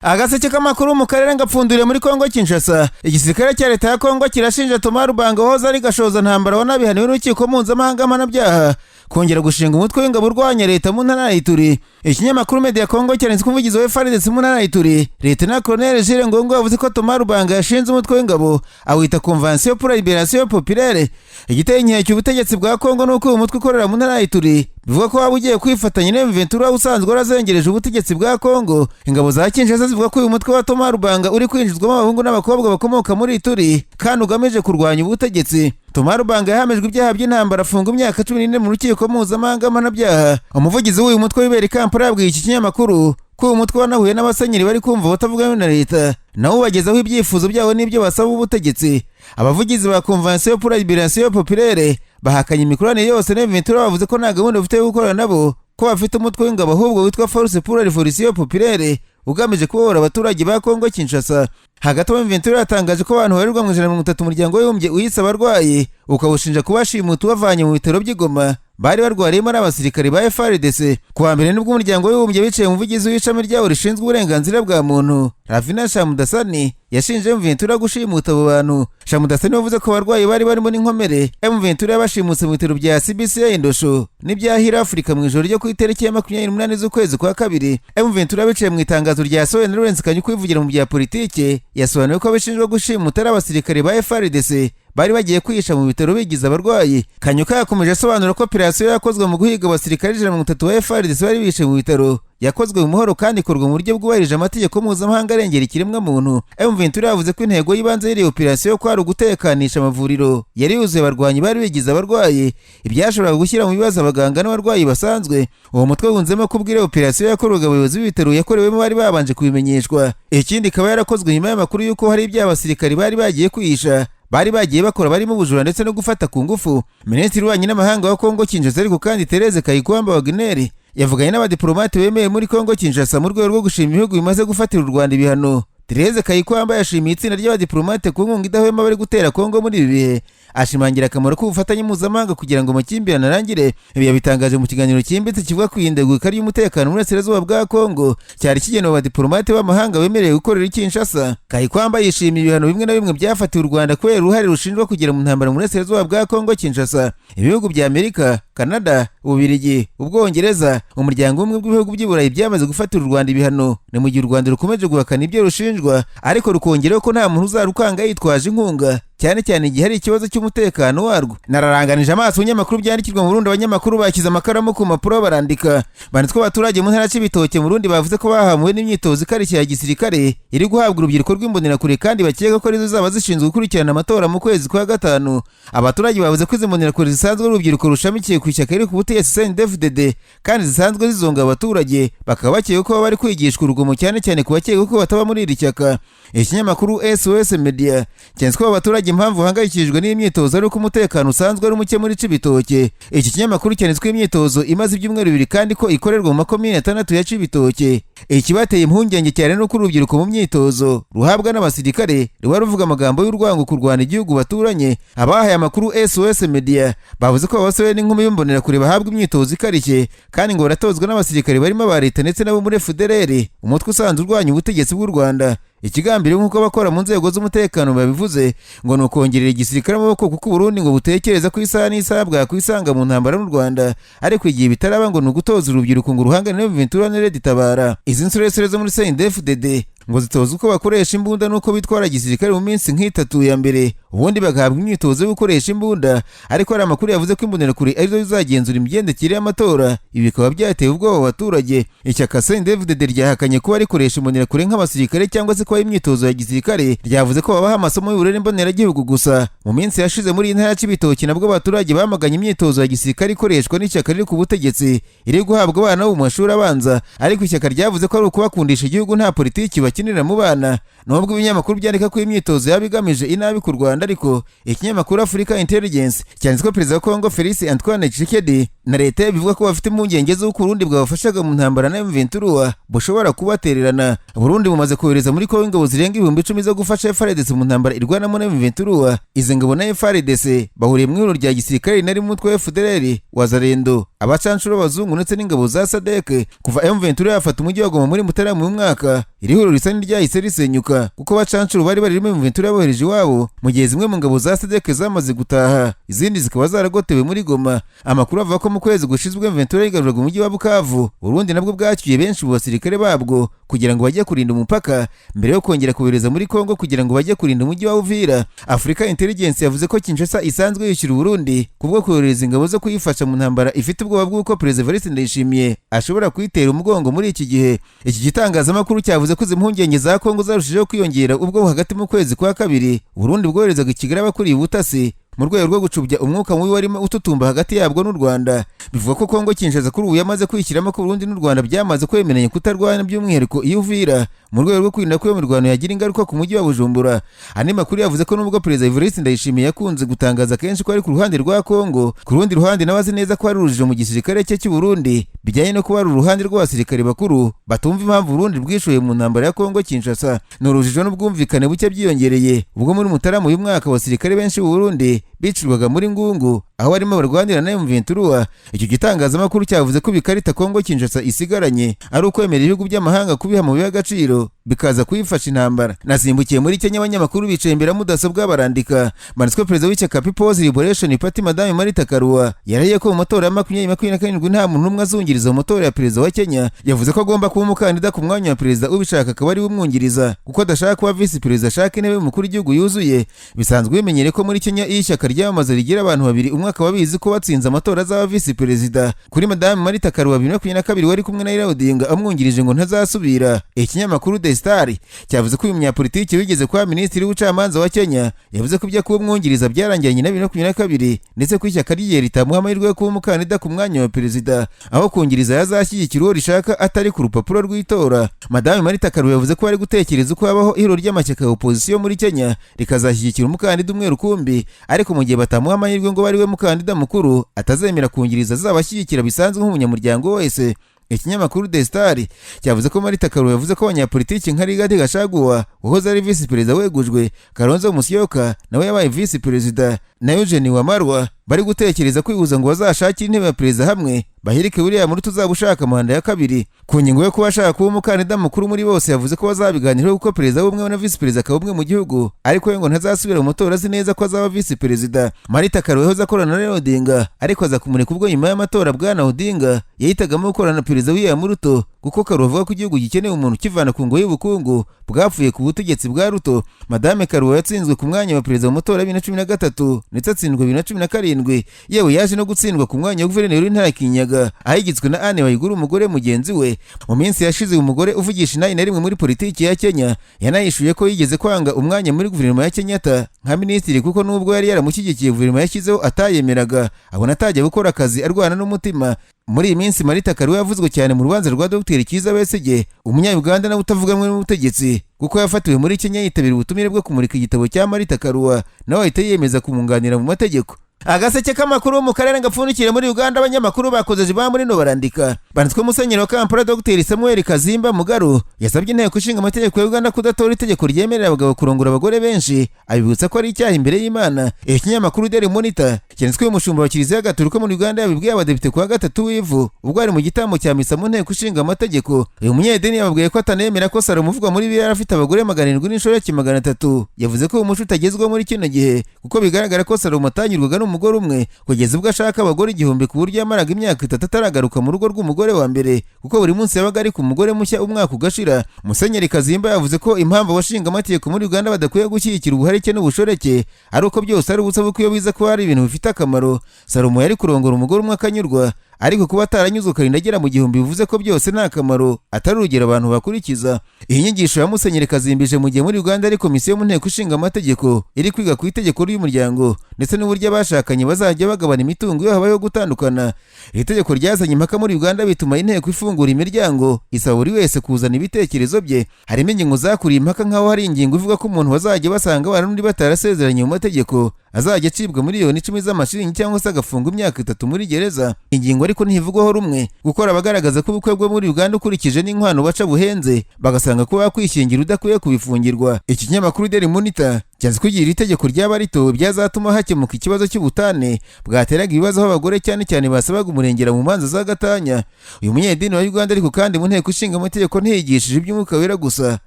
Agaseke k'amakuru mu karere ngapfunduriye muri Kongo Kinshasa. Igisirikare cya leta ya Kongo kirashinja Thomas Lubanga wahoze ari gashoza ntambara wanabihaniwe n'urukiko mpuzamahanga mpanabyaha kongera gushinga umutwe w'ingabo urwanya leta mu ntara ya Ituri. Ikinyamakuru Media Congo cyanditse ko umuvugizi wa FARDC mu ntara ya Ituri, Lieutenant Colonel Jules Ngongo, yavuze ko Thomas Lubanga yashinze umutwe w'ingabo awita Convention pour la Libération Populaire. Igiteye inkeke ubutegetsi bwa Kongo nuko uyu mutwe ukorera mu ntara ya Ituri bivuga ko waba ugiye kwifatanya na M23 usanzwe warazengereje ubutegetsi bwa Kongo. Ingabo za Kinshasa zivuga ko uyu mutwe wa Thomas Lubanga uri kwinjizwamo abahungu n'abakobwa bakomoka muri Ituri kandi ugamije kurwanya ubutegetsi. Thomas Lubanga yahamijwe ibyaha by'intambara, afungwa imyaka 14 mu rukiko mpuzamahanga mpanabyaha. Umuvugizi w'uyu mutwe wibera i Kampala yabwiye iki kinyamakuru ko uyu mutwe wanahuye n'abasenyeri bari kumva batavuga na leta, nawo ubagezaho ibyifuzo byabo n'ibyo basaba ubutegetsi. Abavugizi ba Convention pour la Libération Populaire bahakanye imikoranire yose na M23, bavuze ko nta gahunda bafite yo gukorana nabo, ko bafite umutwe w'ingabo ahubwo witwa Force pour la Révolution Populaire ugamije kubohora abaturage ba Kongo Kinshasa. Hagati aho, M23 yatangaje ko abantu babarirwa mu 130 umuryango w'abibumbye uyise abarwayi ukawushinja kubashimuta ubavanye mu bitaro by'i Goma bari barwariyemo n'abasirikare ba FARDC. Kuwa mbere nibwo umuryango w'abibumbye biciye umuvugizi w'ishami ryawo rishinzwe uburenganzira bwa muntu, Ravina Shamdasani, yashinje M23 gushimuta abo bantu. Shamdasani yavuze ko abarwayi bari barimo n'inkomere M23 yabashimutse mu bitaro bya CBCA Ndosho n'ibya Heal Africa mu ijoro ryo ku itariki ya 28 z'ukwezi kwa kabiri. M23 biciye mu itangazo ryasohowe na Lawrence Kanyuka wivugira mu bya politike, yasobanuye ko abashinjwa gushimuta ari abasirikare ba FARDC bari bagiye kwihisha mu bitaro bigize abarwayi. Kanyuka yakomeje asobanura ko operasiyo yakozwe mu guhiga abasirikare 130 ba FARDC bari bihishe mu bitaro yakozwe mu mahoro kandi ikorwa mu buryo bwubahirije amategeko mpuzamahanga arengera ikiremwamuntu. M23 yavuze ko intego y'ibanze y'iri operasiyo ko ari ugutekanisha amavuriro yari yuzuye abarwanyi bari bigize abarwayi, ibyashoboraga gushyira mu bibazo abaganga n'abarwayi basanzwe. Uwo mutwe wunzemo ko ubwo operasiyo yakorwaga, abayobozi b'ibitaro yakorewemo bari babanje kubimenyeshwa. Ikindi, ikaba yarakozwe nyuma y'amakuru y'uko hari ibyaha abasirikari bari bagiye kwihisha bari bagiye bakora, barimo ubujura ndetse no gufata ku ngufu. Minisitiri w'ububanyi n'amahanga wa Kongo Kinshasa ariko kandi, Therese Kayikwamba Wagner, yavuganye n'abadiplomate bemeye muri Kongo Kinshasa mu rwego rwo gushima ibihugu bimaze gufatira u Rwanda ibihano. Therese Kayikwamba yashimiye itsinda ry'abadiplomate ku nkunga idahwema bari gutera Kongo muri ibi bihe, ashimangira akamaro k'ubufatanye mpuzamahanga kugira ngo amakimbirane arangire. Ibi yabitangaje mu kiganiro cyimbitse kivuga ku ihindagurika ry'umutekano mu burasirazuba bwa Kongo cyari kigenewe abadiplomate b'amahanga bemerewe gukorera i Kinshasa. Kayikwamba yishimiye ibihano bimwe na bimwe byafatiwe u Rwanda kubera uruhare rushinjwa kugira mu ntambara mu burasirazuba bwa Kongo Kinshasa. Ibihugu bya Amerika, Kanada, Ububirigi, Ubwongereza, Umuryango w'Ubumwe bw'Ibihugu by'i Burayi byamaze gufatira u Rwanda ibihano. Ni mu gihe u Rwanda rukomeje guhakana ibyo rushinjwa, ariko rukongeraho ko nta muntu uzarukanga yitwaje inkunga, cyane cyane igihe hari ikibazo cy'umutekano warwo. Nararanganije amaso ibinyamakuru byandikirwa mu Burundi. Abanyamakuru bashyize amakaramu ku mpapuro barandika. Banditswe abaturage mu ntara Cibitoke mu Burundi bavuze ko bahamuwe n'imyitozo ikarishye ya gisirikare iri guhabwa urubyiruko rw'imbonerakure, kandi bakeka ko arizo zaba zishinzwe gukurikirana amatora mu kwezi kwa gatanu. Abaturage bavuze ko izi mbonerakure zisanzwe ari urubyiruko rushamikiye ku ishyaka riri ku butegetsi CNDD-FDD kandi zisanzwe zizonga abaturage, bakaba bakeka ko bari kwigishwa urugomo, cyane cyane ku bakeka ko bataba muri iri shyaka. Ikinyamakuru SOS Media cyanditse ko abaturage impamvu bahangayikishijwe n'iyi myitozo ari uko umutekano usanzwe ari muke muri Cibitoke. Iki kinyamakuru cyanditswe imyitozo imaze ibyumweru 2 kandi ko ikorerwa mu makomine atandatu ya Cibitoke. Ikibateye impungenge cyane nuko urubyiruko mu myitozo ruhabwa n'abasirikare ruba ruvuga amagambo y'urwango kurwana igihugu baturanye. Abahaye amakuru SOS Media bavuze ko abasore n'inkumi b'imbonerakure bahabwa imyitozo ikarishye kandi ngo baratozwa n'abasirikare barimo aba leta ndetse n'abo muri FDLR, umutwe usanzwe urwanya ubutegetsi bw'u Rwanda. Ikigambiriwe, nk'uko abakora mu nzego z'umutekano babivuze, ngo ni ukongerera igisirikare amaboko, kuko Uburundi ngo butekereza ko isaha n'isaha bwakwisanga mu ntambara n'u Rwanda, ariko igihe bitaraba ngo ni ugutoza urubyiruko ngo uruhangane na M23 na Red Tabara. Izi nsoresore zo muri CNDD-FDD ngo zitoza uko bakoresha imbunda n'uko bitwara gisirikare mu minsi nk'itatu ya mbere, ubundi bagahabwa imyitozo yo gukoresha imbunda. Ariko hari amakuru yavuze ko imbonerakure arizo zizagenzura imigendekere y'amatora, ibi bikaba byateye ubwoba abaturage. Ishyaka CNDD-FDD ryahakanye kuba rikoresha imbonerakure nk'abasirikare cyangwa se kuba imyitozo ya gisirikare. Ryavuze ko babaha amasomo y'uburere mboneragihugu gusa. Mu minsi yashize muri iyi ntara ya Cibitoke nabwo abaturage bamaganye imyitozo ya gisirikare ikoreshwa n'ishyaka riri ku butegetsi iri guhabwa abana bo mu mashuri abanza, ariko ishyaka ryavuze ko ari ukubakundisha igihugu, nta politiki bakinira mu bana. Nubwo ibinyamakuru byandika ko imyitozo yaba igamije inabi ku Rwanda, ariko ikinyamakuru Africa Intelligence cyanditse ko perezida wa Congo Felix Antoine Tshisekedi na leta ye bivuga ko bafite impungenge z'uko Uburundi bwabafashaga mu ntambara na M23 bushobora kubatererana. Burundi bumaze kohereza muri Congo ingabo zirenga 10,000 zo gufasha FARDC mu ntambara irwanamo na M23. Izi ngabo na FARDC bahuriye mu ihuriro rya gisirikare rinari mu mutwe wa FDLR, Wazalendo. abacanshuro b'abazungu ndetse n'ingabo za SADC. Kuva M23 yafata umujyi wa Goma muri Mutarama mu mwaka, iri huriro risa n'iryahise risenyuka kuko abacanshuro bari baririmo M23 yabohereje iwabo, mu gihe zimwe mu ngabo za SADC zamaze gutaha, izindi zikaba zaragotewe muri Goma. Amakuru avuga ko mu kwezi gushize M23 yigaruraga umujyi wa Bukavu, Burundi nabwo bwacyuye benshi mu basirikare babwo kugira ngo bajye kurinda umupaka mbere yo kongera kohereza muri Kongo kugira ngo bajye kurinda umujyi wa Uvira. Africa Intelligence yavuze ko Kinshasa isanzwe yishyura Burundi kubwo kohereza ingabo zo kuyifasha mu ntambara ifite ubwoba bw'uko Perezida Evariste Ndayishimiye ashobora kuyitera umugongo muri iki gihe. Iki gitangazamakuru cyavuze ko izi mpungenge za Kongo zarushijeho kwiyongera ubwo hagati mu kwezi kwa kabiri Burundi bwoherezaga i Kigali abakuriye ubutasi mu rwego rwo gucubya umwuka mubi warimo ututumba hagati yabwo n'u Rwanda. Bivuga ko Kongo Kinshasa kuri ubu yamaze kwishyiramo ko Burundi n'u Rwanda byamaze kwemeranya kutarwana, by'umwihariko iyo Uvira, mu rwego rwo kwirinda ko iyo mirwano yagira ingaruka ku mujyi wa Bujumbura. Andi makuru yavuze ko nubwo Perezida Evariste Ndayishimiye yakunze gutangaza kenshi ko ari ku ruhande rwa Kongo, ku rundi ruhande nawe azi neza ko hari urujijo mu gisirikare cye cy'u Burundi bijyanye no kuba ari uruhande rw'abasirikare bakuru batumva impamvu Burundi bwishoye mu ntambara ya Kongo Kinshasa. Ni urujijo n'ubwumvikane buke byiyongereye ubwo muri Mutarama uyu mwaka abasirikare benshi b'u Burundi bicirwaga muri Ngungu aho barimo barwanira na M23. Icyo gitangazamakuru cyavuze ko ibikarita Kongo Kinshasa isigaranye ari ukwemera ibihugu by'amahanga kubiha mu agaciro bikaza kuyifasha intambara. Nasimbukiye muri Kenya, abanyamakuru bicaye imbere ya mudasobwa barandika. Manitswe perezida w'ishyaka People's Liberation Party Madame Martha Karua yarahiye ko mu matora ya 2027 nta muntu n'umwe azungiriza mu matora ya perezida wa Kenya. Yavuze ko agomba kuba umukandida ku mwanya wa perezida, ubishaka akaba ari we umwungiriza, kuko adashaka kuba visi perezida, ashaka intebe y'umukuru w'igihugu yuzuye. Bisanzwe bimenyere ko muri Kenya iyo ishyaka ryamamaza rigira abantu babiri, umwe akaba abizi ko batsinze amatora azaba visi perezida. Kuri Madame Martha Karua 2022 wari kumwe na Raila Odinga amwungirije ngo ntazasubira. Ikinyamakuru The Star cyavuze ko uyu munyapolitiki wigeze kuba minisitiri w'ubucamanza wa Kenya yavuze ko ibyo kuba umwungiriza byarangiranye na 2022, ndetse ko ishyaka rye ritamuha amahirwe yo kuba umukandida ku mwanya wa perezida, aho kungiriza yazashyigikira uwo rishaka atari ku rupapuro rw'itora. Madame Martha Karua yavuze ko bari gutekereza uko habaho ihuriro ry'amashyaka ya opozisiyo muri Kenya rikazashyigikira umukandida umwe rukumbi, ariko mu gihe batamuha amahirwe ngo bari we mukandida mukuru, atazemera kungiriza, azabashyigikira bisanzwe nk'umunyamuryango wese. Ikinyamakuru The Star cyavuze ko Martha Karua yavuze ko abanyapolitiki nka Rigathi Gachagua wahoze ari visi perezida wegujwe, Kalonzo Musyoka nawe yabaye visi perezida, na Eugene Wamalwa bari gutekereza kwihuza ngo bazashakire intebe ya perezida hamwe bahirike William Ruto uzaba ushaka manda ya kabiri. Ku ngingo yo kuba ashaka kuba umukandida mukuru muri bose, yavuze ko bazabiganiraho kuko perezida w'umwe na visi perezida akaba umwe mu gihugu, ariko we ngo ntazasubira mu matora, azi neza ko azaba visi perezida. Martha Karua yahoze akorana na Raila Odinga, ariko aza kumureka ubwo nyuma y'amatora Bwana Odinga yahitagamo gukorana na perezida William Ruto, kuko Karua avuga ko igihugu gikeneye umuntu ukivana ku ngoyi y'ubukungu bwapfuye ku butegetsi bwa Ruto. Madame Karua yatsinzwe ku mwanya wa perezida mu matora ya 2013, ndetse atsindwa 2017, yewe yaje no gutsindwa ku mwanya wa guverineri w'intara ya Kirinyaga ahigitswe na Anne Waiguru, umugore mugenzi we. Mu minsi yashize uyu mugore uvugisha inani na rimwe muri politiki ya Kenya yanayishuye ko yigeze kwanga umwanya muri guverinoma ya Kenyatta nka minisitiri, kuko nubwo yari yaramushyigikiye guverinoma yashyizeho atayemeraga, abona atajya gukora akazi arwana n'umutima. Muri iyi minsi Martha Karua yavuzwe cyane mu rubanza rwa Dr Kizza Besigye, umunya-Uganda nawe utavuga rumwe n'ubutegetsi, kuko yafatiwe muri Kenya yitabira ubutumire bwo kumurika igitabo cya Martha Karua, nawe ahita yiyemeza kumwunganira mu mategeko. Agaseke k'amakuru mu karere gapfundikire muri Uganda, abanyamakuru bakoze jiba muri no barandika. Banditswe Musenyeri wa Kampala Dr Samuel Kazimba Mugaru yasabye inteko ishinga amategeko ya Uganda kudatora itegeko ryemerera abagabo kurongora abagore benshi, abibutsa ko ari icyaha imbere y'Imana. Ikinyamakuru Daily Monitor cyanditswe umushumba wa Kiliziya Gatolika muri Uganda yabibwiye abadepite kuwa gatatu w'ivu ubwo ari mu gitambo cya misa mu nteko ishinga amategeko. Uyu munyedini yababwiye ko atanemera ko Salomo uvugwa muri Bibiliya afite abagore 700 n'inshoreke 300. Yavuze ko uyu muco utagezweho muri kino gihe, kuko bigaragara ko Salomo atanyurwaga n'umugore umwe kugeza ubwo ashaka abagore 1000, ku buryo yamaraga imyaka 3 ataragaruka mu rugo rw'umugore wa mbere, kuko buri munsi yabaga ari ku mugore mushya umwaka ugashira. Musenyeri Kazimba yavuze ko impamvu abashinga amategeko muri Uganda badakwiye gushyigikira ubuharike n'ubushoreke ari uko byose ari ubusa, kuko iyo biza kuba ari ibintu bifite akamaro Salomo yari kurongora umugore umwe akanyurwa, ariko kuba ataranyuzwe akarinda agera mu 1000 bivuze ko byose nta kamaro, atari urugero abantu bakurikiza. Iyi nyigisho ya Musenyeri Kazimbije mu gihe muri Uganda ari komisiyo mu nteko ishinga amategeko iri kwiga ku itegeko ry'umuryango ndetse n'uburyo abashakanye bazajya bagabana imitungo iyo habayeho gutandukana. Iri tegeko ryazanye impaka muri Uganda, bituma inteko ifungura imiryango isaba buri wese kuzana ibitekerezo bye. Harimo ingingo zakuriye impaka, nk'aho hari ingingo ivuga ko umuntu bazajya basanga abana n'undi batarasezeranye mu mategeko azajya acibwa 10,000,000 z'amashiringi cyangwa se agafungwa imyaka 3 muri gereza. Ingingo ariko ntivugwaho rumwe, gukora abagaragaza ko ubukwe bwo muri Uganda ukurikije n'inkwano baca buhenze, bagasanga kuba wakwishingira udakwiye kubifungirwa. Iki kinyamakuru Daily Monitor Cyanze kugira iri tegeko ryaba ritowe, byazatuma hakemuka ikibazo cy'ubutane bwateraga ibibazo, aho abagore cyane cyane basabaga umurengera mu manza z'agatanya. Uyu munyedini wa Uganda ariko kandi mu nteko ishinga amategeko ntiyigishije iby'umwuka wera gusa,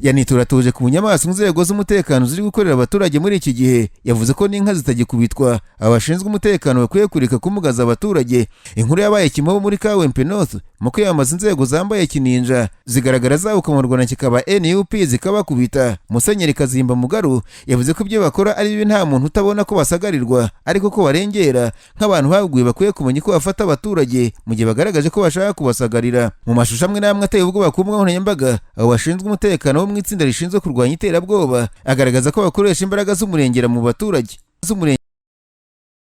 yanituratuje ku bunyamaswa inzego z'umutekano ziri gukorera abaturage muri iki gihe. Yavuze ko n'inka zitagikubitwa, aba bashinzwe umutekano bakwiye kureka kumugaza abaturage. Inkuru yabaye kimobo muri Kawempe North mu kwiyamamaza, inzego zambaye kininja zigaragara zabuka mu Rwanda kikaba NUP zikabakubita. Musenyeri Kazimba Mugaru yavuze ko ibyo bakora ari bibi, nta muntu utabona ko basagarirwa, ariko ko barengera nk'abantu baguye, bakwiye kumenya uko bafata abaturage mu gihe bagaragaje ko bashaka kubasagarira. Mu mashusho amwe n'amwe ateye ubwoba ku mbuga nkoranyambaga, abo bashinzwe umutekano bo mu itsinda rishinzwe kurwanya iterabwoba agaragaza ko bakoresha imbaraga z'umurengera mu baturage z'umurengera.